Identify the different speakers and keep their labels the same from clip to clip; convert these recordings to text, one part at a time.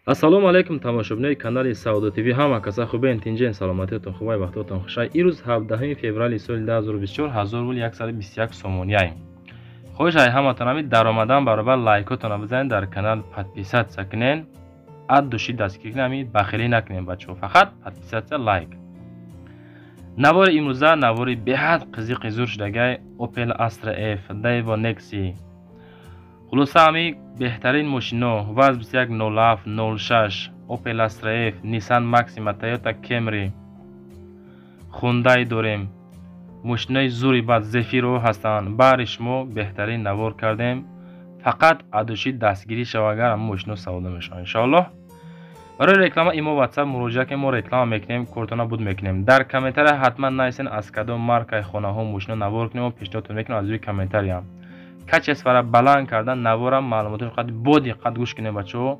Speaker 1: Ассалому алайкум тамошобинои канали Савдо ТВ. Ҳама каса хубен, тинҷен, саломатиятон хубай, вақтотон хушай. Ирӯз 17 феврали соли 2024 1121 сомонияй. Хоҳиш ай ҳаматон ҳами даромадан баробар лайкотона бизанед, дар канал подписаться кунен, ад души дастгирӣ кунен, ҳами бахилӣ накунен бачаҳо, фақат подписаться, лайк. Навори имрӯза навори беҳад қизиқи зур шудагай Opel Astra F, Daewoo Nexi. Хулоса ҳами беҳтарин мошино ВАЗ 2107 06, Opel Astra F, Nissan Maxima, Toyota Camry, Hyundai дорем. Мошинои зури бад Zafiro ҳастанд. Баҳри шумо беҳтарин навор кардем. Фақат адуши дастгирӣ шава, агар ҳамин мошино савдо мешавад иншоаллоҳ. Барои реклама имо WhatsApp муроҷиат кунем, мо реклама мекунем, кортона буд мекунем. Дар комментария ҳатман нависен аз кадом маркаи хонаҳо мошино навор кунем, мо пешниҳодтон мекунем аз рӯи комментариям. Качествора баланд кардан наворам маълумотро фақат бо диққат гӯш кунем бачаҳо.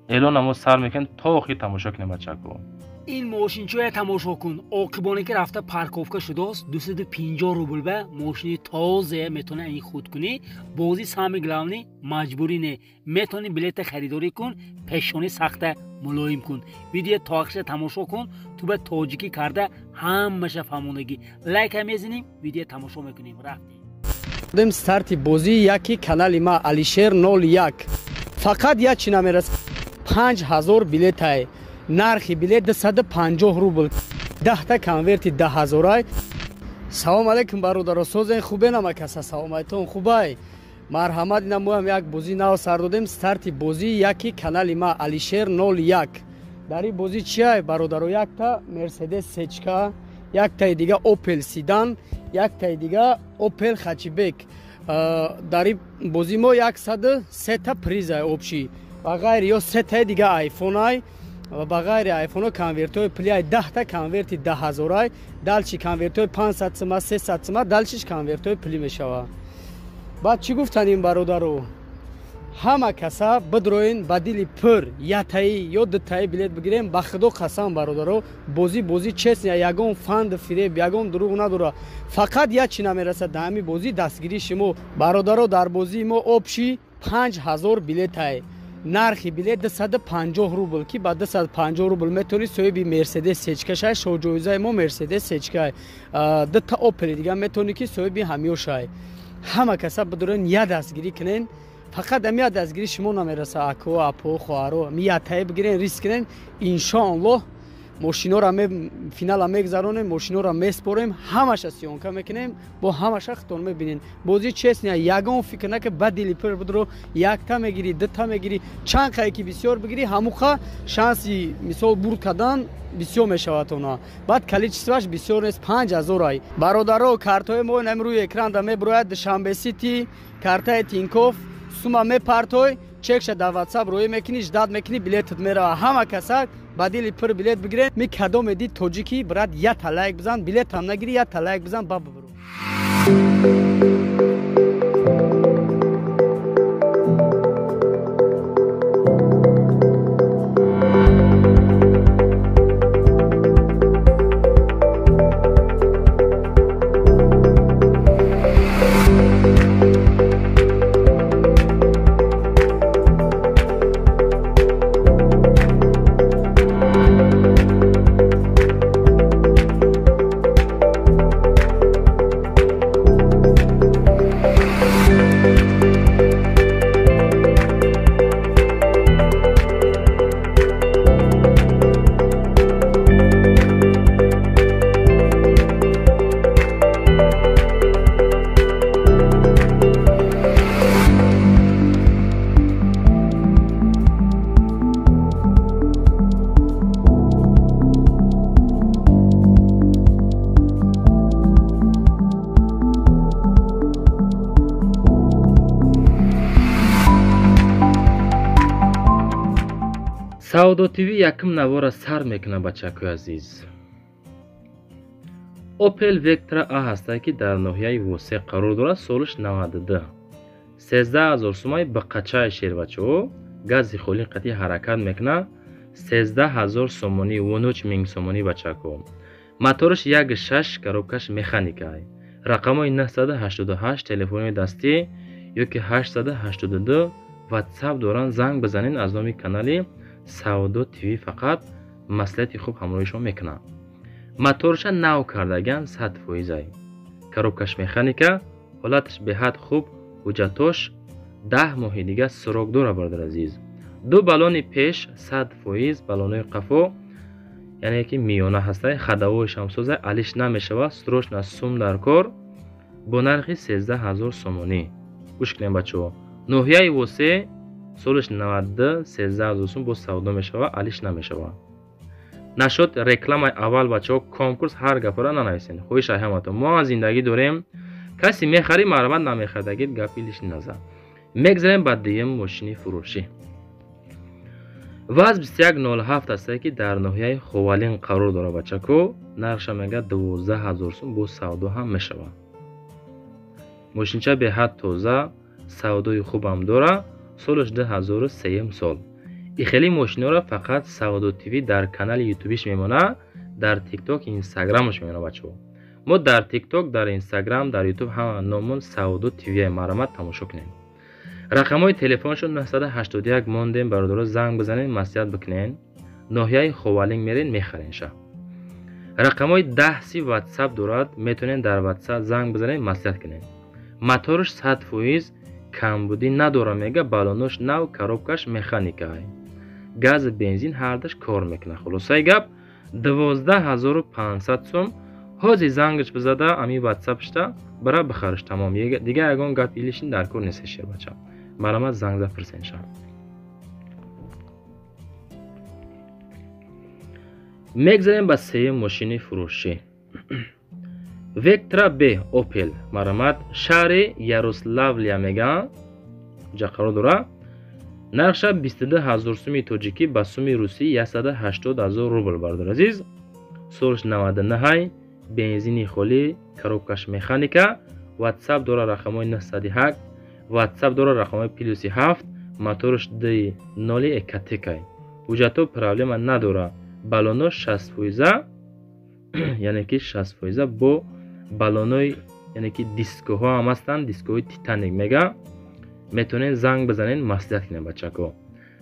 Speaker 1: Эълона мо сар мекунем то охир тамошо кунем бачако.
Speaker 2: Ин мошинчоя тамошо кун. Оқибоне ки рафта парковка шудааст, 250 рубл ба мошини тоза метавонӣ ин худ кунӣ. Бозӣ самый главный маҷбурӣ не. Метавонӣ билета харидорӣ кун, пешонӣ сахта мулоим кун. Видео то охирша тамошо кун, ту ба тоҷикӣ карда ҳамаша фаҳмондагӣ. Лайка мезанем, видео тамошо мекунем. Рафтем.
Speaker 3: Дем старти бозӣ яки канали ма Алишер 01. Фақат як чи намерасад, 5000 билетай. Нархи билет 250 рубл. 10та конверти 10000-ай. Салом алейкум бародаро, созен хубен ама каса, салом айтон хубай. Марҳамат, ина моям як бозӣ нав сар додем, старти бозӣ яки канали ма Алишер 01. Дар ин бозӣ чиай бародаро? Якта Мерседес сечка, яктаи дига Opel седан, яктаи дига Opel хачибек. Дар ин бозӣ мо 103та призай общий. Ба ғайри ё сетаи дига айфонай ва ба ғайри айфоно конвертҳои пулиай 10та конверти 10000-ай, далчи конвертҳои 500 сима, 300 сима, далчиш конвертҳои пулӣ мешавад. Баъд чӣ гуфтан ин бародаро? Ҳама каса бидроен ба дили пур ятаи ё дутаи билет бигирем. Ба худо қасам бародаро, бозӣ бозӣ честния, ягон фанд фиреб, ягон дурӯғ надора. Фақат як чи намерасад дар ҳамин бозӣ, дастгирии шумо. Бародаро, дар бозии мо общий 5000 билетай. Нархи билет 250 рубл, ки ба 250 рубл метавонӣ соҳиби Мерседес сечка шай. Шоҳҷоизаи мо Мерседес сечкай. Дута Опел дига метавонӣ ки соҳиби ҳамиё шай. Ҳама каса бидорен я дастгирӣ кунен. Фақат ами я дастгирӣ шумо намераса, ако, апо, хоҳаро. Ми ятае бигирен, риск кунен. Иншоаллоҳ мошинора финала мегзаронем, мошинора меспорем, ҳамаша съёмка мекунем, бо ҳамаша худтон мебинен. Бозӣ честния, ягон фикр нака, ба дили пур бидро, якта мегирӣ, дута мегирӣ, чанд қае ки бисёр бигирӣ, ҳамуқа шанси мисол бурд кардан бисёр мешавад она. Баъд количестваш бисёр нест, 5000 ай. Бародаро, картҳои мо инам рӯи экранда мебирояд, Душанбе Сити, картаи Тинкоф, сума мепартой, чекша дар WhatsApp рӯй мекунӣ, ждат мекунӣ, билетат мерава. Ҳама каса ба дили пур билет бигирен. Ми кадоме дид тоҷикӣ, брат, ята лайк бизан, билетам нагирӣ, ята лайк бизан, ба бибиро.
Speaker 1: Савдо ТВ якум навора сар мекунад бачакои азиз. Opel Vectra A ҳастае ки дар ноҳияи Восе қарор дорад, солиш 92. 13000 сумаи биқачаи шербачаҳо, гази холӣ қатъи ҳаракат мекунад, 13000 сомонӣ, вонуч минг сомонӣ бачако. Мотораш 1.6, коробкаш механикай. Рақамҳои 988 телефони дастӣ ёки 882 WhatsApp доранд, занг бизанед аз номи канали Савдо ТВ фақат маслиҳати хуб ҳамроҳи шумо мекунад. Моторша нав кардаган 100%. Коробкаш механика, ҳолаташ беҳад хуб, ҳуҷҷатош 10 моҳи дига срок дора, бародар азиз. Ду баллони пеш 100%, баллонои қафо яъне ки миёна ҳастай, ходовойш ҳам созай, алиш намешавад, срочно сум дар кор бо нархи 13 000 сомонӣ. Гӯш кунем, бачаҳо. Ноҳияи Восе, солаш 92, 13 000 сум бо савдо мешавад, алиш намешавад. Нашод рекламаи аввал, бачаҳо, конкурс ҳар гапора нанависен. Хоҳиш ай ҳаматон. Мо ҳам зиндагӣ дорем. Касе мехарӣ, марҳамат, намехардагид гапи лишний назар. Мегзарем ба дуюм мошини фурӯшӣ. ВАЗ 2107 ҳастае, ки дар ноҳияи Ховалин қарор дорад, бачако. Нархша мега 12 000 сум, бо савдо ҳам мешавад. Мошинча беҳад тоза, савдои хубам дора, солаш 2003 сол. И хеле мошиноро фақат Савдо ТВ дар канали ютубиш мемона, дар Тикток, Инстаграмаш мемона, бачаҳо. Мо дар Тикток, дар Инстаграм, дар Ютуб ҳама номон Савдо ТВ, марҳамат, тамошо кунед. Рақамҳои телефоншон 981 мондем, бародаро, занг бизанед, маслиҳат бикунед. Ноҳияи Ховалинг мерен, мехаренша. Рақамҳои 10 30 Ватсап дорад, метавонед дар Ватсап занг бизанед, маслиҳат кунед. Моторш 100%, камбудӣ надора, мега, баллонош нав, коробкаш механика. Газ, бензин ҳардаш кор мекунад. Хулосаи гап, 12 500 сум. Ҳозир зангаш бизада, ами ватсапшта бара бихариш, тамом. Дига ягон гап лишний дар кор нест, шербача. Марҳамат, занг зад, пурсенша. Мегзарем ба сеюм мошини фурӯшӣ. Вектра Б Опел, марҳамат, шаҳри Ярославлия мегӯянд, ҷа қарор дора. Нархша 22 000 суми тоҷикӣ, ба суми русӣ 180 000 рубл, бародар азиз. Солш 99, бензини холӣ, коробкаш механика, Ватсап дора рақамҳои 901, Ватсап дора рақамҳои плюси 7, моторш д ноли Экотекай. Ҳуҷҷатҳо проблема надора. Баллоно 60 фоиза, яъне ки 60 фоиза бо баллонои, яъне ки дискоҳо ҳам ҳастанд, дискоҳои Титаник мега. Метавонед занг бизанед, маслиҳат кунед, бачако.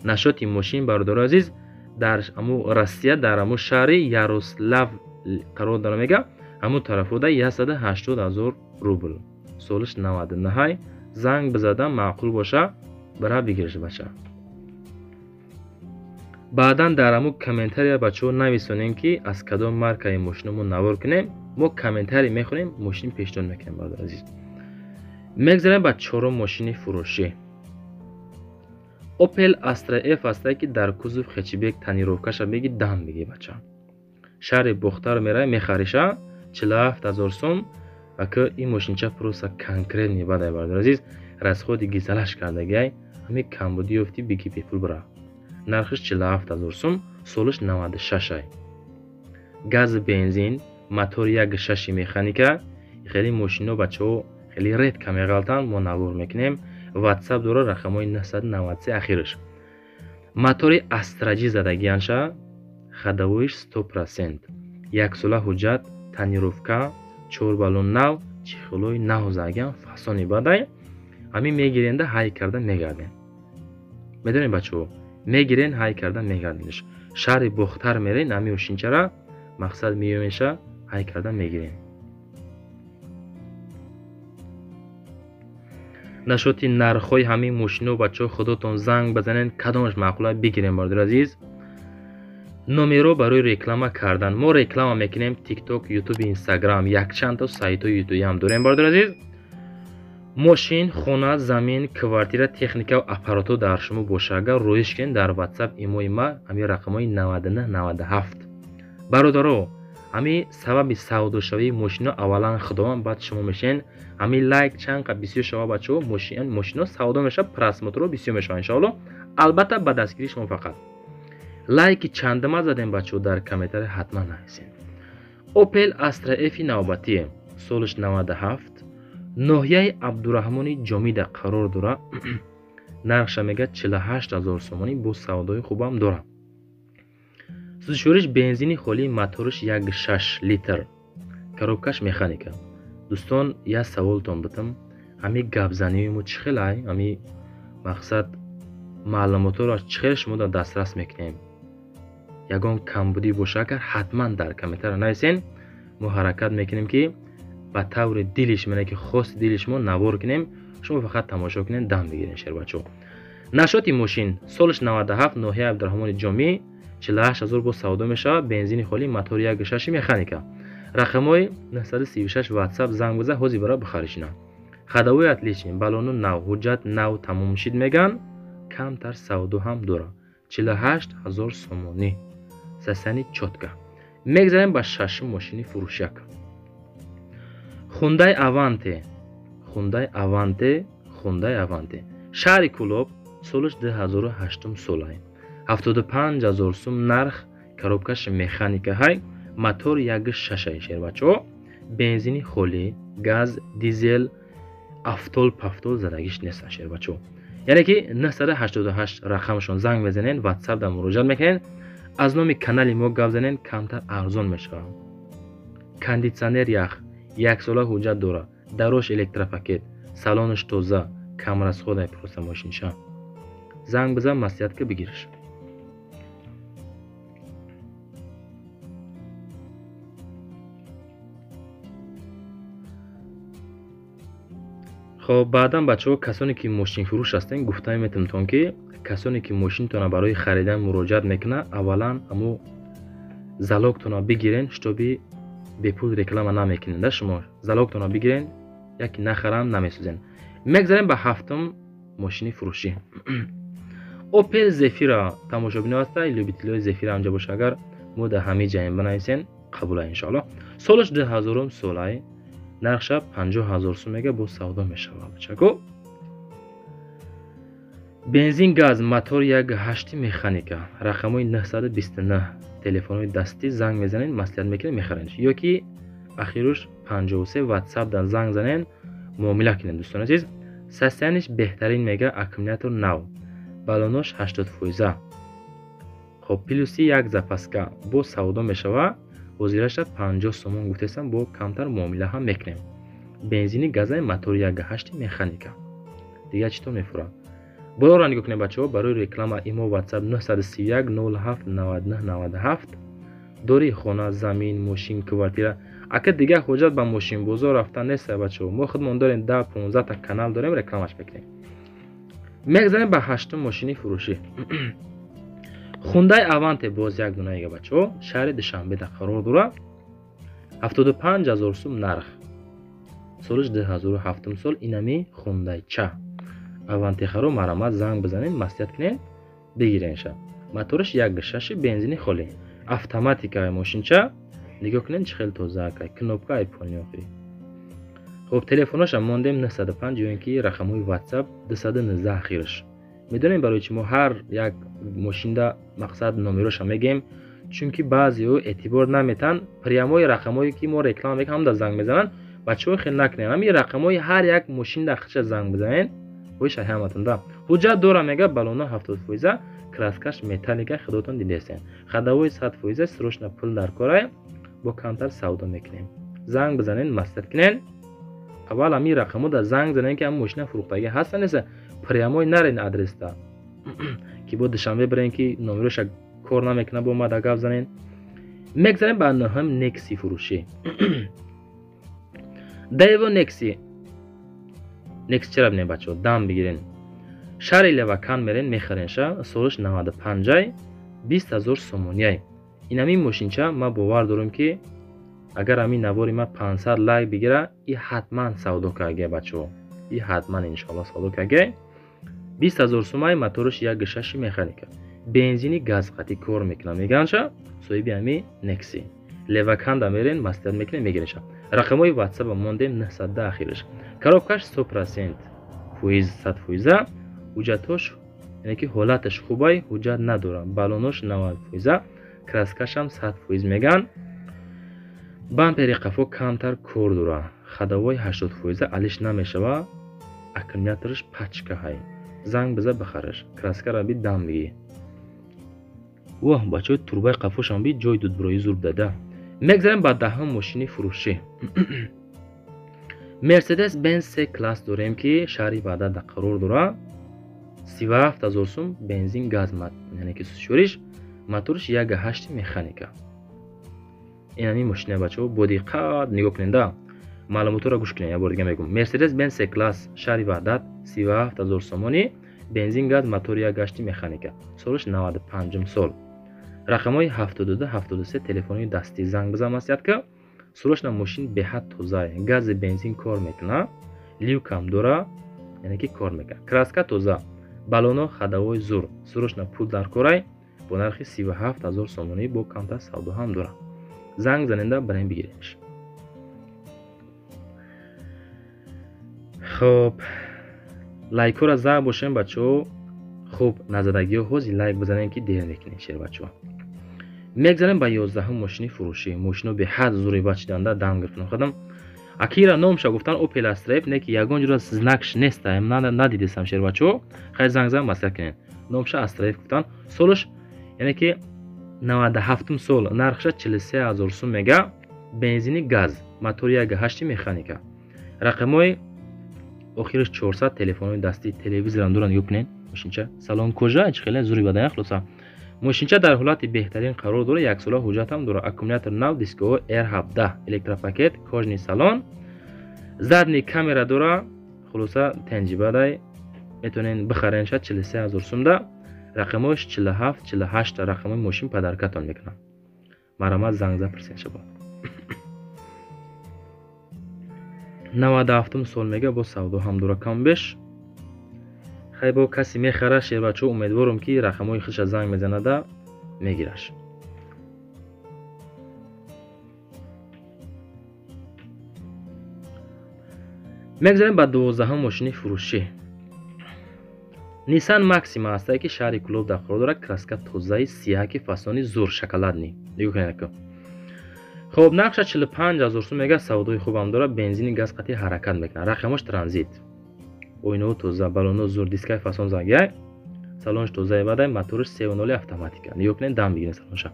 Speaker 1: Нашоти мошин, бародари азиз, дар аму Россия, дар аму шаҳри Ярослав қарор дора, мега, ҳамун тарафода 180 000 рубл. Солиш 99, занг бизада, маъқул боша, бара бигириш, бача. Баъдан дар ҳамун комментария, бачаҳо, нависонем, ки аз кадом маркаи мошино мо навор кунем. Мо комментарий мехонем, мошин пешниҳод мекунем, бародари азиз. Мегзарем ба чорум мошини фурӯшӣ. Opel Astra F ҳастае, ки дар кузов хэтчбек, тонировкаша беги, дам беги, бача. Шаҳри Бохтар меравӣ, мехариша 47 000 сум. Ва ки ин мошинча просто конкретный бадай, бародари азиз, расходи гизалаш кардагиай, ҳами камбудӣ ёфтӣ, биги, бепул бира. Нархиш 47 000 сум, солиш 96 ай. Газ, бензин, мотор 1,6 механика. Хеле мошино, бачаҳо, хеле редко меғалтанд, мо навор мекунем. Ватсап дора рақамҳои 993 ахираш. Мотори Астра Ҷи задагианша, ходовоиш 100%. Яксола ҳуҷҷат, тонировка, чор баллон нав, чехолои нав задагиан, фасони бадай. Ҳамин мегиренда, ҳай карда мегарден. Медонед, бачаҳо, мегирен, ҳай карда мегарденш. Шаҳри Бохтар мерен, ҳамин мошинчара мақсад меёмеша, ҳай карда мегирен. Нашоти нархҳои ҳамин мошино, бачаҳо, худотон занг бизанед, кадомаш маъқула, бигирем, бародари азиз. Номеро барои реклама кардан. Мо реклама мекунем Тикток, Ютуб, Инстаграм, якчанд то сайтҳои ютубиам дорем, бародари азиз. Мошин, хона, замин, квартира, техника ва аппаратҳо дар шумо боша, агар роиш кунед дар Ватсап, имои ма ҳамин рақамҳои 99 97. Бародаро, ҳамин сабаби савдошавии мошино аввалан Худованд, баъд шумо мешавед. Ҳамин лайк чанд қа бисёр шава, бачаҳо, мошино савдо мешавад, просмотрҳо бисёр мешавад, иншоалло. Албатта, ба дастгирии шумо фақат. Лайки чандама задем, бачаҳо, дар комментария ҳатман нависед. Opel Astra F навбатие, солиш 97, ноҳияи Абдураҳмони Ҷомида қарор дора. Нархша мега 48 000 сомонӣ, бо савдои хубам дора. Сӯзишвориш бензини холӣ, моториш 1,6 литр, коробкаш механика. Дӯстон, як саволтон битам: ҳами гапзании мо чӣ хелай? Ҳами мақсад Маълумотҳоро чӣ хел шумо дар дастрас мекунем. Ягон камбудӣ боша агар ҳатман дар комментария нависен. Мо ҳаракат мекунем ки ба таври дили шумо, яъне ки хости дили шумо навор кунем. Шумо фақат тамошо кунед, дам бигиред шербачо. Нашоти мошин солаш 97, ноҳияи Абдурраҳмони Ҷомӣ, 48000 бо савдо мешавад. Бензини холӣ, мотори 1.6 механика. Рақамҳои 936 WhatsApp занг биза, ҳозир бара бихаришина. Ходовой отличный, балону нав, ҳуҷҷат нав тамом шид меган, камтар савдо ҳам дора. 48000 сомонӣ. Сасани чотка. Мегзарем ба шашум мошини фурӯшяк. Хундай Аванте. Хундай Аванте, Хундай Аванте. Шаҳри Кӯлоб, солаш 2008 солай. 75000 сум нарх, коробкаш механика ҳай, мотор 1.6 шербачо, бензини холӣ, газ, дизел, автол пафтол задагиш нест шербачо. Яъне ки 988 рақамшон занг мезанен, WhatsApp да муроҷиат мекунен, аз номи канали мо гап занен, камтар арзон мешавад. Кондитсионер ях, як сола ҳуҷҷат дора, дарош электропакет, салонаш тоза, камрасходай просто мошинша. Занг бизан, маслиҳат ки бигириш. Хоб, баъдан бачаҳо, касоне ки мошинфурӯш ҳастен, гуфта метавонтон ки касоне ки мошинтонро барои харидан муроҷиат мекунад, аввалан амо залогтонро бигирен, шитоби бепул реклама намекунед да шумо. Залогтонро бигирен, яки нахарам намесӯзен. Мегзарем ба ҳафтум мошини фурӯшӣ. Opel Zafira тамошобино ҳаста, любителои Zafira ҳамҷа боша, агар мо дар ҳамаи ҷаем бинависен, қабула иншоаллоҳ. Солаш 2000 солай, нархша 50000 сум мега, бо савдо мешавад бачако. Бензин, газ, мотор 1.8 механика. Рақамҳои 929 телефонҳои дастӣ занг мезанен, маслиҳат мекунед, мехаред. Ё ки ахируш 53 WhatsApp дан занг занен, муомила кунед дӯстони азиз. Состояниш беҳтарин мега, аккумулятор нав, балонош 80%. Хоб, плюси як запаска бо савдо мешавад. Ҳозираша 50 сомон гуфтесам, бо камтар муомила ҳам мекунем. Бензини, газай, мотори 1.8 механика. Дигар чӣ то мефурад? Болоро нигоҳ кунед бачаҳо, барои реклама имо WhatsApp 931 07 99 97. Дори хона, замин, мошин, квартира. Ака дигар ҳоҷат ба мошинбозор рафтан нест бачаҳо. Мо худмон дорем 10-15 та канал дорем, рекламаш мекунем. Мегзарем ба ҳаштум мошини фурӯшӣ. Хундай Аванте боз як дунаега бачаҳо, шаҳри Душанбеда қарор дорад. 75000 сум нарх. Солаш 2007 сол, инами Хундайча. Аванте харо марамат занг бизанед, маслиҳат кунед, бигиренша. Мотораш 1.6 бензини холӣ. Автоматикаи мошинча, нигоҳ кунед чӣ хел тоза акай, кнопка айпони охирӣ. Хоб, телефонашам мондем 905 ё ин ки рақамҳои WhatsApp 219 ахираш. Медонем барои чӣ мо ҳар як мошинда мақсад номероша мегем, чунки баъзеҳо эътибор наметан, прямои рақамҳое ки мо реклама мекунем ҳамда занг мезананд. Бачаҳо хел накунед, ҳамин рақамҳои ҳар як мошинда худша занг бизанед. Хоҳиш ҳаматонда. Ҳуҷҷат дора мега, балона 70%, краскаш металлика, худотон дидесен. Ходовой 100%, срочно пул дар корай, бо камтар савдо мекунем. Занг бизанед, маслиҳат кунед. Аввал ҳамин рақамҳо да занг занед ки ҳамин мошина фурӯхтагӣ ҳаста нест, прямой нарен адреста. Ки бо Душанбе бирен ки номероша кор намекунад, бо мада гап занен. Мегзарем ба нӯҳум Некси фурӯшӣ. Daewoo Nexi. Некси чера бинед бачаҳо, дам бигирен. Шаҳри Левакан мерен, мехаренша, солаш 95-ай, 20000 сомонияй. Ин ҳамин мошинча ман бовар дорам ки агар ҳамин навори ман 500 лайк бигира, и ҳатман савдо карга бачаҳо. И ҳатман иншоаллоҳ савдо карга. 20000 сумай, мотораш 1.6 механика. Бензини газ қатӣ кор мекунад меганша, соҳиби ҳамин Некси. Леваканда мерен, маслиҳат мекунед, мегиренша. Рақамҳои WhatsApp мондем 910 ахираш. Коробкаш 100% фоиз, 100%, ҳуҷҷатҳош, яъне ки ҳолаташ хубай, ҳуҷҷат надорад. Балонош 90%, краскашам 100% меган. Бампери қафо камтар кор дорад. Ходовой 80% алиш намешава. Аккумулятораш пачка ҳай. Занг биза бихараш. Краскара би дам бигӣ. Воҳ, бачаҳо, турбаи қафошам би ҷой дудбурои зурб дада. Мегзарем ба даҳум мошини фурӯшӣ. Mercedes Benz C класс дорем ки шаҳри Ваҳдат қарор дорад. 37 000 сум, бензин газ, яъне ки сӯзишвориш, моторш 1,8 механика. Инами мошина, бачаҳо, бо диққат нигоҳ куненда, маълумотҳоро гӯш кунед. Як бор дига мегӯм: Мерседес Бенз С класс, шаҳри Ваҳдат, 37 000 сомонӣ, бензин газ, мотори 1,8 механика, солаш 95-ум сол, рақамҳои 72 73 телефони дастӣ, занг бизан, маслиҳат ка. Сурашна мошин беҳад тоза, гази бензин кор мекуна, люкам дора, яъне ки кор мекунад, краска тоза, баллоно ходовой зур. Сурашна пул дар корай, бо нархи 37 000 сомонӣ бо камтар савдо ҳам дора. Занг заненда, барем бигиренш. Хоб, лайкҳоро зад бошем, бачаҳо. Хуб, назадагиҳо ҳозир лайк бизанем, ки дер мекунем, шербачаҳо. Мегзарем ба 11-ум мошини фурӯшӣ. Мошино беҳад зури бачиданда дам гирифтам худам. Акира номша гуфтан Опел Астра Ф, не ки ягон ҷура знакш неста, надидистам, шербачаҳо. Хайр, занг зан, маслиҳат кунед. Номша Астра Ф гуфтан, солаш яъне ки 97-ум сол, нархша 43 000 сум мега, бензини газ, мотори 1,8 механика, рақамҳои охириш 400, телефонҳои дастӣ, телевизорам доранд. Нигоҳ кунед, мошинча салон кожа, чӣ хеле зури бадан. Хулоса, мошинча дар ҳолати беҳтарин қарор дорад, яксола ҳуҷҷатам дорад, аккумулятор нав, дискоҳо R17, электропакет, кожаный салон, задний камера дора. Хулоса, тенҷибадай, метавонед бихаренша 43 000 сумда. Рақамҳош 47 48, рақамҳои мошин подаркатон мекунам. Марҳамат, занг зад, пурсен шабо. 97-ум сол мега, бо савдо ҳам дора кам беш. Хай, бо касе мехара, шербачо, умедворам, ки рақамҳои худша занг мезанада, мегираш. Мегзарем ба 12-ум мошини фурӯшӣ. Нисан Максима ҳастае, ки шаҳри Кӯлоб дар қарор дорад, краска тозаи сиёҳаки, фасони зур, шоколадный, нигоҳ кунед. Хоб, нархша 45 000 сум мега, савдои хубам дорад, бензини газ қатъи ҳаракат мекунад, рақамош транзит, оинаҳо тоза, баллоно зур, дискаи фасон зангияй, салонш тозаи бадай, моторш 3,0 автоматика. Нигоҳ кунед, дам бигиред салонша.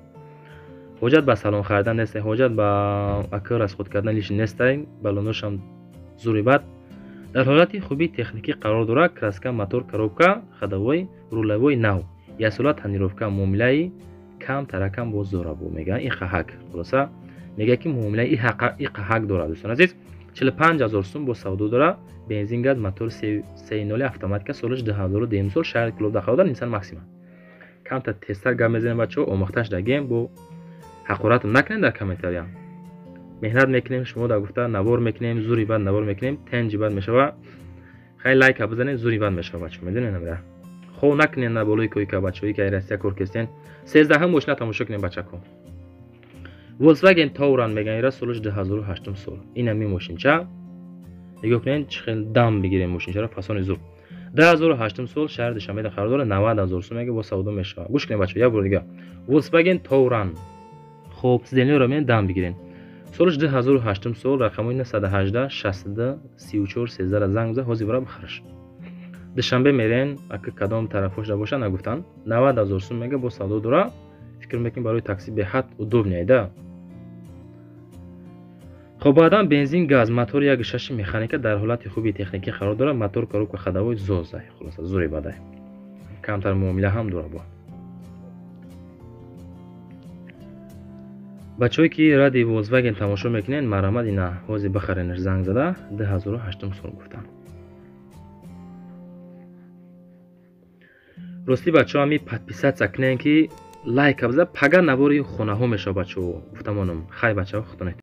Speaker 1: Ҳоҷат ба салон харидан нестай, ҳоҷат ба ака расход кардан лишний нестай. Баллоношам зури бад, дар ҳолати хуби техникӣ қарор дорад, краска, мотор, коробка, ходовой, рулевой нав, яксола тонировка, муомилаи кам таракам боз дора бу мега и хаҳак. Хулоса, мега ки муомилаи и қаҳак дорад. Дӯстон азиз, 45 000 сум бо савдо дора, бензин газ, мотор 3,0 автоматика, солаш 2002 сол, шаҳри Кӯлоб дар қарор дорад, Нисан Максима. Камтар тезтар гап мезанем, бачаҳо, омӯхташ дагем. Бо ҳақоратам накунед дар комментария. Меҳнат мекунем, шумо дар гуфта навор мекунем, зури бад навор мекунем, тенҷи бад мешава. Хай, лайка бизанед, зури бад мешава, бачаҳо, медонед намира. Хов накунед на болои койка, бачаҳое ки ай Россия кор кестен. 13-ум мошина тамошо кунем, бачако. Volkswagen Touran меган ира, солаш 2008 сол. Инами мошинча нигоҳ кунед, чӣ хел дам бигирем мошинчаро, фасони зур. 2008 сол, шаҳри Душанбеда қарор дорад, 90 000 сум мега, бо савдо мешавад. Гӯш кунед, бачаҳо, як бор дига: Volkswagen Touran. Хоб, сиденьеро мебинед, дам бигирем, солаш 2008 сол, рақамҳои 918 62 34 13 занг бизан, ҳозир бара бихараш. Душанбе мерен, ака кадом тарафҳошда боша нагуфтанд. 90 000 сум мега, бо савдо дора. Фикр мекунем, барои такси беҳад удобный да. Хоб, баъдан бензин газ, мотори 1,6 механика, дар ҳолати хуби техникӣ қарор дорад, мотор, коробка, ходовой зозай. Хулоса, зури бадай, камтар муомила ҳам дора. Бо бачаҳое ки ради Volkswagen тамошо мекунед, марҳамат, ина ҳозир бихаренаш, занг зада. 2008 сол гуфтам. Ростӣ, бачаҳо, ҳами подписаться кунед, ки лайка биза, пага навори хонаҳо мешава, бачаҳо, гуфтамонам. Хай, бачаҳо, худонед.